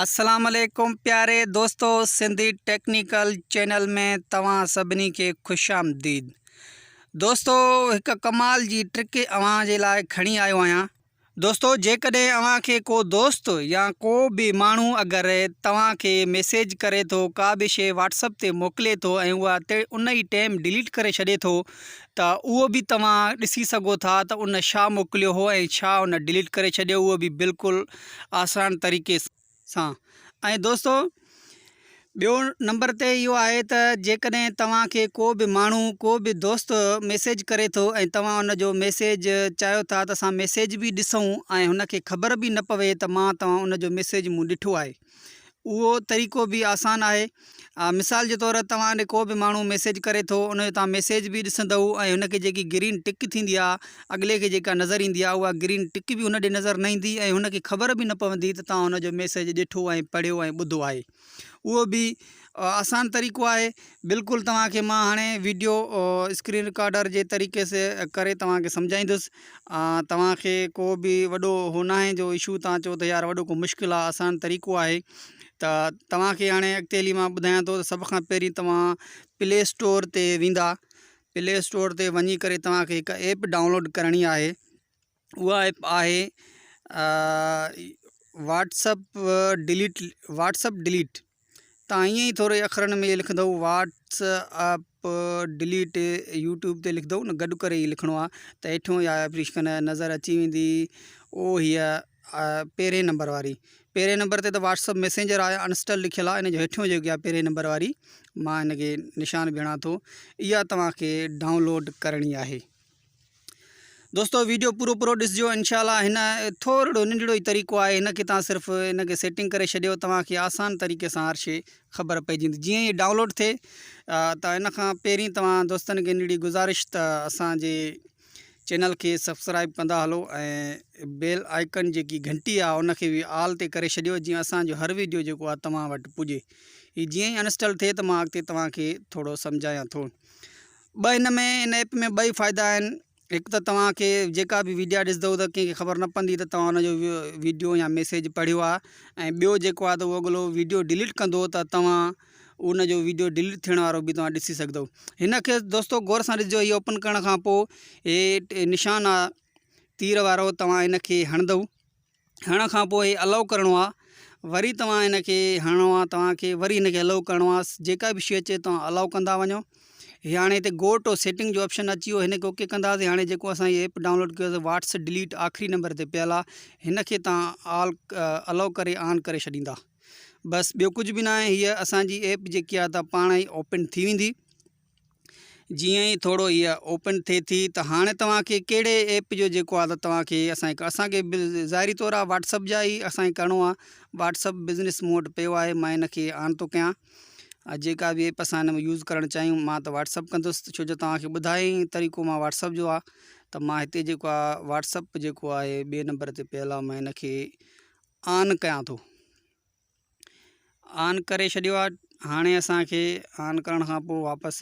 السلام عليڪم پياري دوستو سنڌي ٽيڪنيڪل چينل ۾ توهان سڀني کي خوش آمديد دوستو هڪ ڪمال جي ٽرڪ اوهان جي لاء کڻي آيو آهيان دوستو جيڪڏهن اوهان کي ڪو دوست يا ڪو به ماڻهو اگر توهان کي ميسيج ڪري ٿو ڪا به شي واٽسپ تي موڪلي ٿو ۽ اها ان ئي ٽيم ڊليٽ ڪري ڇڏي ٿو ته اهو به توهان ڏسي سگهو ٿا ته ان ڇا موڪليو هو ۽ ڇا ان ڊليٽ ڪري ڇڏيو اهو به بلڪل آسان طريقي سان ۽ دوستو ٻيو نمبر تي اهو آهي ته جيڪڏهن توهان کي ڪو به ماڻهو ڪو به دوست ميسيج ڪري ٿو ۽ توهان ان جو ميسيج چاهيو ٿا ته اسان ميسيج به ڏسون ۽ هن کي خبر به نه پوي ته مان توهان ان جو ميسيج مون ڏٺو آهي اهو طريقو به آسان آهي مثال جي طور توهان ڏي ڪو به ماڻهو ميسيج ڪري ٿو ان جو توهان ميسيج به ڏسندؤ ۽ هن کي جيڪي گرين ٽڪ ٿيندي آهي اڳلي کي جيڪا نظر ايندي آهي اها گرين ٽڪ به هن ڏي نظر نه ايندي ۽ هن کي خبر به نه پوندي ته توهان هن جو ميسيج ڏٺو ۽ پڙهيو ۽ ٻڌو آهي اهو به آسان طريقو آهي بلڪل توهان کي مان هاڻي ويڊيو اسڪرين رڪارڊر جي طريقي سي ڪري توهان کي سمجهائيندس توهان کي ڪو به وڏو هو ناهي جو اشو توهان چئو ته يار وڏو ڪو مشڪل آهي آسان طريقو آهي ته توهان کي هاڻي اڳتي هلي مان ٻڌايان ٿو ته سڀ کان پهرين توهان پلي اسٽور تي ويندا پلي اسٽور تي وڃي ڪري توهان کي هڪ ايپ ڊائونلوڊ ڪرڻي آهي اها ايپ آهي واٽسپ ڊليٽ واٽسپ ڊليٽ تان ائين ئي ٿوري اکرن ۾ لکندو واٽس اپ ڊليٽ يوٽيوب تي لکندو نه گڏ ڪري ئي لکڻو آهي ته هيٺيون اها ايپليڪيشن نظر اچي ويندي او هيء پهرين نمبر واري پهرين نمبر تي ته واٽس اپ ميسينجر آهي انسٽال لکيل آهي ان جو هيٺيون جيڪي آهي پهرين نمبر واري مان هن کي نشان به هڻان ٿو اها توهان کي ڊائونلوڊ ڪرڻي آهي دوستو ويڊيو پورو پورو ڏسجو انشاء الله هن ٿورڙو ننڍڙو ئي طريقو آهي هن کي توهان صرف هن کي سيٽنگ ڪري ڇڏيو توهان کي آسان طريقي سان هر شي خبر پئجي ويندي جيئن هي ڊائونلوڊ ٿئي ته ان کان پهرين توهان دوستن کي ننڍڙي گذارش ته اسان جي چينل کي سبسڪرائب ڪندا هلو ۽ بيل آئيڪن جيڪي گهنٽي آهي ان کي به آل تي ڪري ڇڏيو جيئن اسان جو هر ويڊيو جيڪو آهي توهان وٽ پڄي هي جيئن ئي انسٽال ٿئي ته مان اڳتي توهان کي ٿورو سمجهايان ٿو ٻه هن ۾ هن ايپ ۾ ٻئي فائدا آهن هڪ ته توهان کي جيڪا به ويڊيا ڏسندو ته ڪنهن کي خبر نه پوندي ته توهان ان جو ويڊيو يا ميسيج پڙهيو آهي ۽ ٻيو جيڪو آهي ته اهو اڳلو ويڊيو ڊليٽ ڪندو ته توهان ان جو ويڊيو ڊليٽ ٿيڻ وارو به توهان ڏسي سگهندو هن کي دوستو غور سان ڏسجو هي اوپن ڪرڻ کان پوء هي نشان آ تير وارو توهان هن کي هڻندو هڻڻ کان پوء هي الاؤ ڪرڻو آ وري توهان هن کي هڻڻو آ توهان کي وري هن کي الاؤ ڪرڻو آ جيڪا به شي اچي توهان الاؤ ڪندا وڃو هي هاڻي هتي گو ٽو سيٽنگ جو آپشن اچي ويو هن کي اوڪي ڪنداسين هاڻي جيڪو اسان هي ايپ ڊائونلوڊ ڪيو واٽس ڊليٽ آخري نمبر تي پيل آ هن کي توهان آل الاؤ ڪري آن ڪري ڇڏيندا بس ٻيو ڪجهه به ناهي هيء اسان جي ايپ جيڪي آهي ته پاڻ ئي اوپن ٿي ويندي جيئن ئي ٿورو هيء اوپن ٿئي ٿي ته هاڻي توهان کي ڪهڙي ايپ جو جيڪو آهي ته توهان کي اسان اسان کي ظاهري طور آهي واٽس اپ جا ئي اسان کي ڪرڻو آهي واٽس اپ بزنس مون وٽ پيو آهي مان هن کي آن ٿو ڪيان جيڪا به ايپ اسان هن ۾ يوز ڪرڻ چاهيون مان ته واٽس اپ ڪندس ڇو جو توهان کي ٻڌائي طريقو مان واٽس اپ جو آهي ته مان هتي جيڪو آهي واٽس اپ جيڪو آهي ٻئي نمبر تي پيل آهي مان هن کي آن ڪيان ٿو آن ڪري ڇڏيو آهي هاڻي اسانکي آن ڪرڻ کان پوء واپس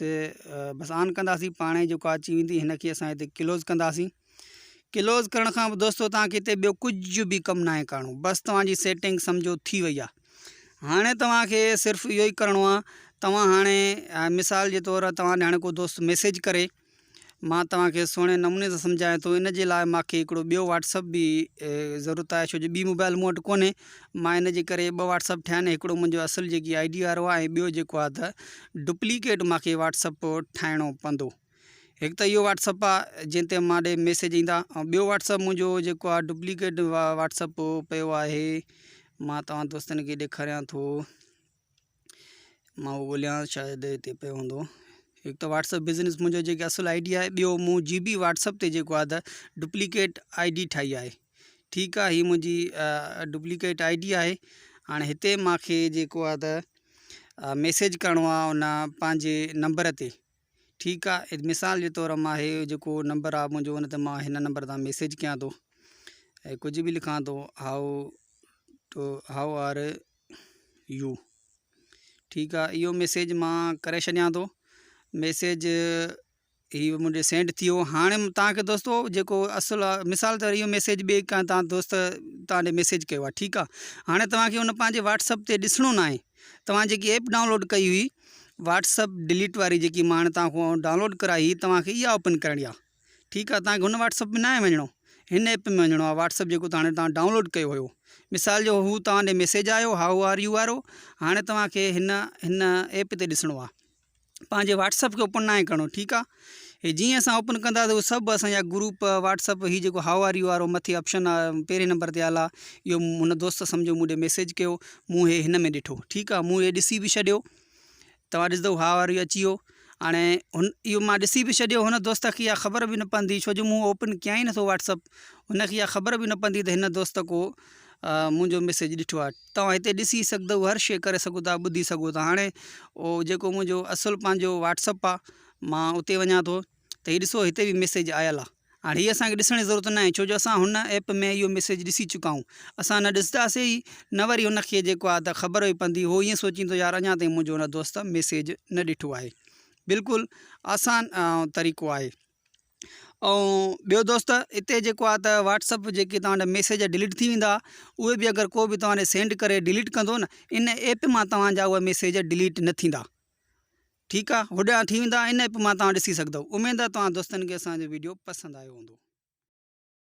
بس آن ڪنداسين پاڻ ئي جيڪو اچي ويندي هن کي اسان هتي ڪلوز ڪنداسين ڪلوز ڪرڻ کان پوء دوستو توهان کي هتي ٻيو ڪجهه به ڪم ناهي ڪرڻو بس توهان جي سيٽنگ سمجهو ٿي وئي آهي هاڻي توهان کي صرف اهو ئي ڪرڻو آهي توهان هاڻي مثال جي طور توهان هاڻي ڪو دوست ميسيج ڪري مان توهان کي سهڻي نموني سان سمجهايان ٿو ان جي لاء مان کي هڪڙو ٻيو واٽس اپ به ضرورت آهي ڇو جو ٻي موبائل مون وٽ ڪونهي مان ان جي ڪري ٻه واٽس اپ ٺاهيا آهن هڪڙو منهنجو اصل جيڪي I D وارو آهي ۽ ٻيو جيڪو آهي ته ڊپليڪيٽ مان کي واٽس اپ ٺاهڻو پوندو هڪ ته اهو واٽس اپ آهي جنهن تي مان ڏي ميسيج ايندا ۽ ٻيو واٽس اپ منهنجو جيڪو آهي ڊپليڪيٽ واٽس اپ پيو آهي مان توهان دوستن کي ڏيکاريان ٿو مان اهو ڳوليان شايد هتي پيو هوندو هڪ ته واٽس اپ بزنس منهنجو جيڪي اصل I D آهي ٻيو مون جي بي واٽس اپ تي جيڪو آهي ته ڊپليڪيٽ I D ٺاهي آهي ٺيڪ آهي هي منهنجي ڊپليڪيٽ I D آهي هاڻي هتي مانکي جيڪو آهي ته ميسيج ڪرڻو آهي ان پنهنجي نمبر تي ٺيڪ آهي مثال جي طور مان هي جيڪو نمبر آهي منهنجو ان تي مان هن نمبر تان ميسيج ڪيان ٿو ۽ ڪجهه به لکان ٿو how to how are you ٺيڪ آ اهو ميسيج مان ڪري ڇڏيان ٿو ميسيج هي منهنجي سينڊ ٿي ويو هاڻي توهان کي دوستو جيڪو اصل مثال طور اهو ميسيج ٻئي ڪنهن توهان دوست توهان ڏي ميسيج ڪيو آهي ٺيڪ آهي هاڻي توهان کي ان پنهنجي واٽس اپ تي ڏسڻو ناهي توهان جيڪي ايپ ڊائونلوڊ ڪئي هئي واٽس اپ ڊليٽ واري جيڪي مان هاڻي توهان کان ڊائونلوڊ ڪرائي هئي توهان کي اها اوپن ڪرڻي آهي ٺيڪ آهي توهان کي هن واٽس اپ ۾ ناهي وڃڻو هن ايپ ۾ وڃڻو آهي واٽس اپ جيڪو هاڻي توهان ڊائونلوڊ ڪيو هيو مثال جو هو توهان ڏي ميسيج آيو how are you وارو هاڻي توهان کي هن هن ايپ تي ڏسڻو آهي پنهنجي واٽس اپ کي اوپن ناهي ڪرڻو ٺيڪ آ هي جيئن اسان اوپن ڪندا ته سڀ اسان جا گروپ واٽس اپ هي جيڪو how are you وارو مٿي آپشن آ پهرين نمبر تي آيل آ اهو هن دوست سمجهو مون ڏي ميسيج ڪيو مون هي هن ۾ ڏٺو ٺيڪ آ مون هي ڏسي به ڇڏيو توهان ڏسندو how are you اچي ويو هاڻي هن اهو مان ڏسي به ڇڏيو هن دوست کي اها خبر به نه پوندي ڇو جو مون اوپن ڪيان ئي نٿو واٽس اپ هن کي اها خبر به نه پوندي ته هن دوست ڪو منهنجو ميسيج ڏٺو آهي توهان هتي ڏسي سگهندو هر شي ڪري سگهو ٿا ٻڌي سگهو ٿا هاڻي اهو جيڪو منهنجو اصل پنهنجو واٽس اپ آهي مان اتي وڃان ٿو ته هي ڏسو هتي به ميسيج آيل آهي هاڻي هي اسانکي ڏسڻ جي ضرورت ناهي ڇو جو اسان هن ايپ ۾ اهو ميسيج ڏسي چڪا آهيون اسان نه ڏسنداسي ئي نه وري هن کي جيڪو آهي ته خبر ئي پوندي هو ائين سوچيندو يار اڃا تائين منهنجو هن دوست ميسيج نه ڏٺو آهي بلڪل آسان طريقو آهي ۽ ٻيو دوست اتي جيڪو آهي ته واٽس اپ جيڪي توهان جا ميسيج ڊليٽ ٿي ويندا اهي به اگر ڪو به توهان ڏي سينڊ ڪري ڊليٽ ڪندو نه ان ايپ مان توهان جا اهي ميسيج ڊليٽ نه ٿيندا ٺيڪ آهي هوڏانهن ٿي ويندا ان ايپ مان توهان ڏسي سگهندو اميد آهي توهان دوستن کي اسان جو ويڊيو پسند آيو هوندو.